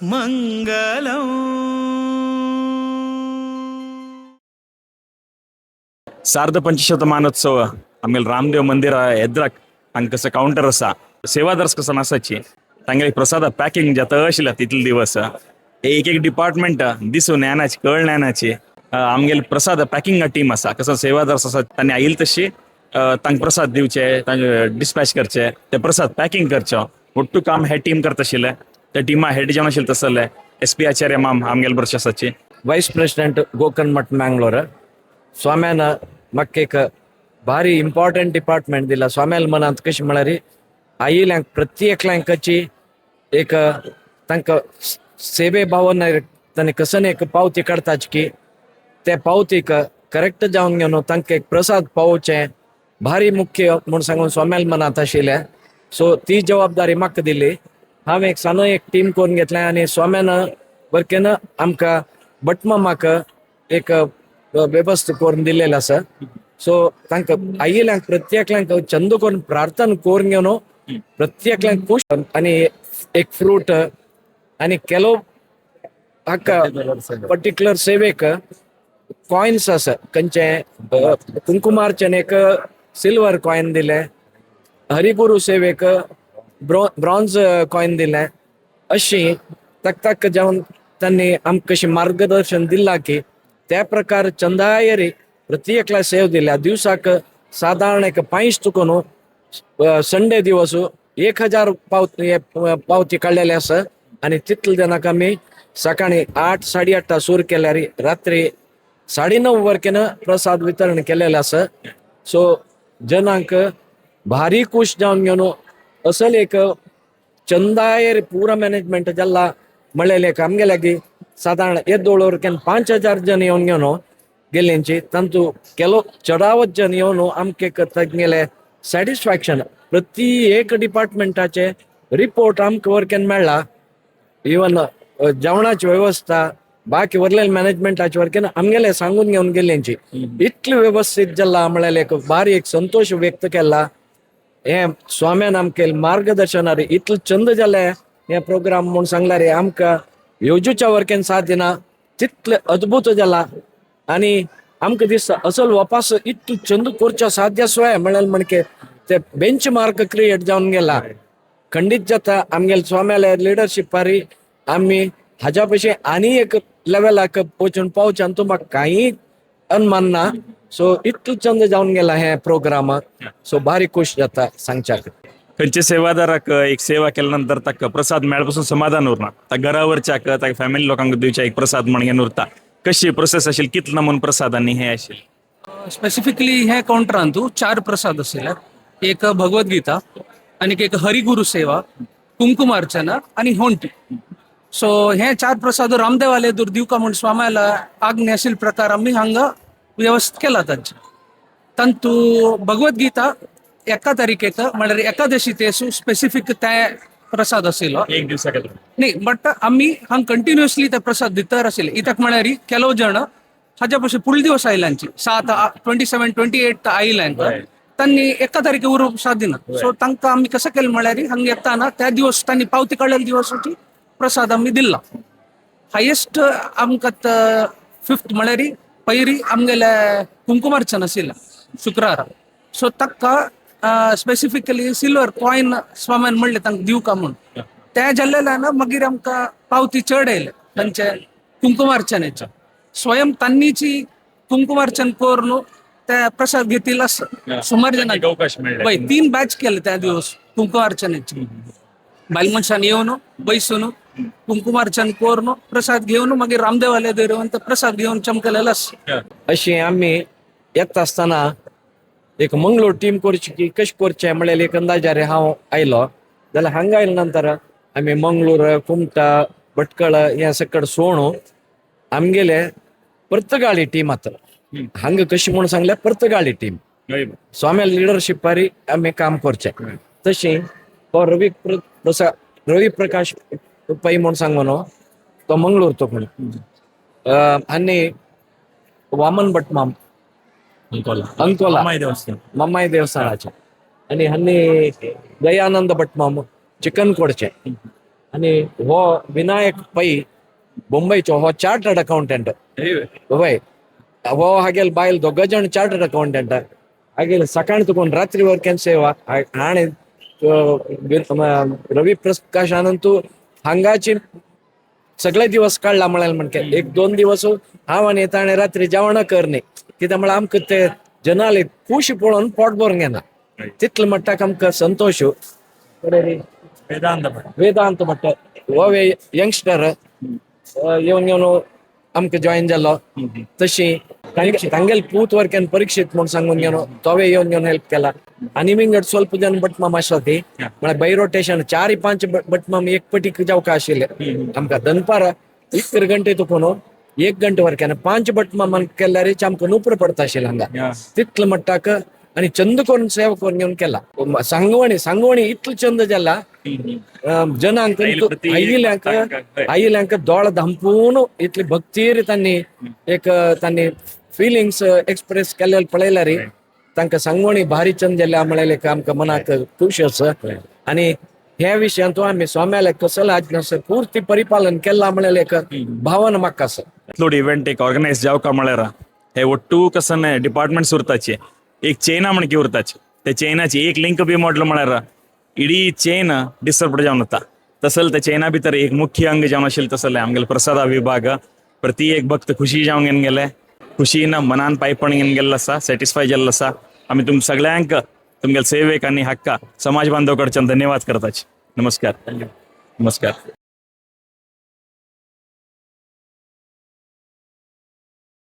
మంగళం. सार्ध पंचशतमानोत्सव आमगेले रामदेव मंदिरा एद्राक हांगा कसो कावंटर आसा, सेवादार कसो आसाची, तांगेले प्रसादा पॅकिंग जाता आशिल्लें तितले दिवस. एक एक डिपार्टमेंट दिसून येनाची, कळ्ळें येनाची. आमगेले प्रसाद पॅकिंग टीम आसा, कसो सेवादार आसा, तांणी आयिल्ले तशी तांकां प्रसाद दिवचे, तांचे डिस्पॅच करचे, ते प्रसाद पॅकिंग करचो, ಒಟ್ಟು काम हे टीम करता आशिल्लें. त्या टिमा हेड जावन आशिल्ले तसले एस पी आचार्य माम आमगेले बरोबर आसाची. ವೈಸ್ ಪ್ರೆಸಿಡೆಂಟ್, ಗೋಕರ್ಣ ಮಠ, ಮ್ಯಾಂಗ್ಳೂರ್. स्वाम्यान म्हाका एक भारी इम्पॉर्टंट डिपार्टमेंट दिला. स्वाम्याल मनांत कशें म्हळ्यार आयिल्ल्यांक प्रत्येकल्यांकची एक तांकां सेवे भावना, तांणी कसन एक पावती काडताची की ते पावतीक करेक्ट जावन घेवन तांकां एक प्रसाद पावोवचें भारी मुख्य म्हूण सांगून स्वाम्याल मनांत आशिल्लें. सो ती जबाबदारी म्हाका दिली. हांवें एक सान एक टीम करून घेतलें आनी स्वाम्यान बरकेन आमकां भटमामाक एक वेवस्था करून दिल्लेलें आसा. सो तांकां आयिल्ल्यांक प्रत्येकल्यांक चंद करून प्रार्थना करून घेवन प्रत्येकल्यांक खूश आनी एक फ्रूट आनी ಕೆಲವು हाका पर्टिक्युलर सेवेक कॉयन्स आसा. खंयचे कुंकुमार्चनेक सिल्वर कॉयन दिले, हरिगुरू सेवेक ब्रॉन्ज कॉयन दिले. अशी तक तक जावन त्यांनी आमकां कशें मार्गदर्शन दिलां की त्या प्रकार चंदायरी प्रत्येकला सेव दिल्या. दिवसाक सादारण एक पांयश तुका न्हू संडे दिवस 1000 पावती काडलेले आसा आनी तितले जाणांक आमी सकाळी 8 8:30 सुरू केल्यार रात्री 9:30 वरकेन प्रसाद वितरण केलेलें आसा. सो जनांक भारी खुश जावन घेवन असल एक चंदायर पुरा मॅनेजमेंट जाला म्हणलेले एक आमगे लागीं सादारण येदोळ वरकेन 5000 जन येवन घेवन गेल्यांची, तांतू केलो चडावत जन येवन आमके तांगेले सॅटिस्फॅक्शन. प्रति एक डिपार्टमेंटाचे रिपोर्ट आमकां वरकेन मेळ्ळा. इवन जेवणाची व्यवस्था, बाकी वरलेले मॅनेजमेंटाचे वरकेन आमगेले सांगून घेवन गेल्यांची इतले व्यवस्थीत जाला म्हळ्यार एक भारी एक संतोश व्यक्त केला. हे स्वाम्यान आमकां मार्गदर्शनार इतलें चंद जालें हे प्रोग्राम म्हूण सांगल्यार आमकां येवजूच्या वरकेन साथ दिना तितलें अद्भुत जाला. आनी आमकां दिसता असल वापास इतलें चंद करच्या साध्य स्वय म्हळ्यार म्हणके ते बेंच मार्क क्रिएट जावन गेला. खंडीत जाता आमगेले स्वाम्याले लिडरशिपारी आमी हाज्या पयशे आनी एक लेवलाक वचून पावचे आनी तुमकां कांय अनमान ना. सो इतलो चंद जावन गेला हे प्रोग्राम. सो भारी खुश जाता सांगच्याक. खंयच्या सेवादाराक एक सेवा केल्या नंतर ताका प्रसाद मेळपासून समाधान उरना. ता घरावरच्याक, ताका फॅमिली लोकांक दिवच्या एक प्रसाद म्हणून उरता. कशी प्रोसेस आशिल्ली, कितलो नमून प्रसाद आनी हे आशिल्लें? स्पेसिफिकली ह्या काउंटरांतू चार प्रसाद आशिल्ले. एक भगवद्गीता आनी एक हरिगुरु सेवा, कुंकुमार्चना आनी होंटी. सो हे चार प्रसाद रामदेवाले दूर दिवका म्हूण स्वाम्याला आज्ञा आशिल्ले प्रकार आमी हांगा व्यवस्थित केला तांचे. तांतू भगवद्गीता एका तारखेक म्हळ्यार एकादशी तेसू स्पेसिफीक ते प्रसाद आशिल्लो. एक दिवसाक? न्ही, बट आमी हांग कंटिन्युअसली ते प्रसाद दितर आशिल्ले. कित्याक म्हळ्यार ಕೆಲವು जण हाज्या पयशे फुडले दिवस आयल्यांची 7 27 28 आयल्यांक तांणी एका तारखे उरोवप साध्य ना. सो तांकां आमी कसं केलें म्हळ्यार हांगा येताना त्या दिवस तांणी पावती काडलेले दिवसाची प्रसाद आमी दिल्ला. हायेस्ट आमकां फिफ्थ म्हळ्यार पयरी आमगेले कुंकुमार्चन आशिल्लें शुक्रारा. सो ताका स्पेसिफिकली सिल्वर कॉयन स्वाम्यान म्हणलें तांकां दिवका म्हूण. ते जाल्लेल्यान मागीर आमकां पावती चड आयले तांचे कुंकुमार्चनेचे. स्वयं तांणीची कुंकुमार्चन करून ते प्रसाद घेतील असं सुमार जणांक अवकाश मेळ्ळे. वय, तीन बॅच केले त्या दिवस कुंकुमार्चनेचे. बायल मनशान येवन बैसून कुंकुमार्चन करून प्रसाद घेवन मागीर रामदेवाले देर प्रसाद घेवन चमकलेलो आसा. अशी आमी येता आसतना एक मंगळूर टीम करची की कशें करचें म्हणल्यार एक अंदाजारे हांव आयलो. जाल्यार हांगा आयले नंतर आमी मंगळूर, कुमटा, भटकळ हे सकड सोणू आमगेले पर्तगाळी टीम आतां हांगा कशी म्हूण सांगल्यार पर्तगाळी टीम स्वाम्या लिडरशिपारी आमी काम करचें. तशी तो रवी प्रसाद, रवी प्रकाश पै म्हूण सांगो न्हू, तो मंगळूर तो कोण आनी वामन भटमाम अंकोला. मामाई देवस्थान. मम्माई देवस्थानाचे, आणि हन्नी दयानंद भटमाम चिकन कोडचे. आनी हो विनायक पै मुंबयचो हो चार्टर्ड अकाउंटंट. हय, हो हागेल बायल दोग जण चार्टर्ड अकाउंटंट. हागेल सकाळ तुकून रात्री वर्केन सेवा. आणि रवी प्रकाशानंतू हांगाची सगळे दिवस काडला म्हळ्यार म्हणके एक दोन दिवस हांव आनी ताणें रात्री जेवण कर न्ही, कित्याक म्हळ्यार आमकां ते जनाले खुशी पळोवन पोट भरून घेना तितले मट्टाक आमकां संतोश. वेदांत. वेदांत भट्ट हो यंगस्टर येवन येवन आमकां जॉईन जालो. तशी तांगेल पूत वर्केन परीक्षित म्हूण सांगून घेवन तोवे येवन येवन हेल्प केला. आनी विंगड ಸ್ವಲ್ಪ जन भटमाम आसा ती म्हळ्यार बाय रोटेशन चार पांच भटमाम एक पटीक जावका आशिल्ले. आमकां दनपार एक गंटे तुकून एक गंटे वर्केन पांच भटमामान केल्यार आमकां नुपर पडता आशिल्लें हांगा तितले मट्टाक. आनी चंद करून सेवा करून घेवन केला. सांगवणी सांगवणी इतलो चंद जाला जनांक आयिल्ल्यांक आयिल्ल्यांक दोळ धांपून इतली भक्तीर तांणी एक तांणी फिलिंग्स एक्सप्रेस केल्ले पळयल्यार तांकां सांगवणी भारी चंद जाल्या म्हळ्यार आमकां मनाक खुश आसा. आनी ह्या विशयांत आमी स्वाम्याले कसल आज्ञा पूर्ती परिपालन केला म्हळ्यार एक भावना म्हाका आसा. इतलोड इव्हेंट एक ऑर्गनायज जावका म्हळ्यार हे ಒಟ್ಟು कसन ಡಿಪಾರ್ಟ್ಮೆಂಟ್ಸ್ उरताचे, एक चेना म्हणकी उरताचे. ते चेनाची एक लिंक बी मोडलो म्हळ्यार इडी चेन डिस्टर्ब जावन वता. तसल त्या चेना भितर एक मुख्य अंग जावन आशिल्लें तसलें आमगेले प्रसादा विभाग. प्रति एक भक्त खुशी जावन घेवन गेले, खुशीन मनान पायपण घेवन गेल्लो आसा, सॅटिस्फाय जाल्लो आसा. आमी तुम सगळ्यांक तुमगेले सेवेक आनी हक्का समाज बांधव कडच्यान धन्यवाद करताचे. नमस्कार, नमस्कार.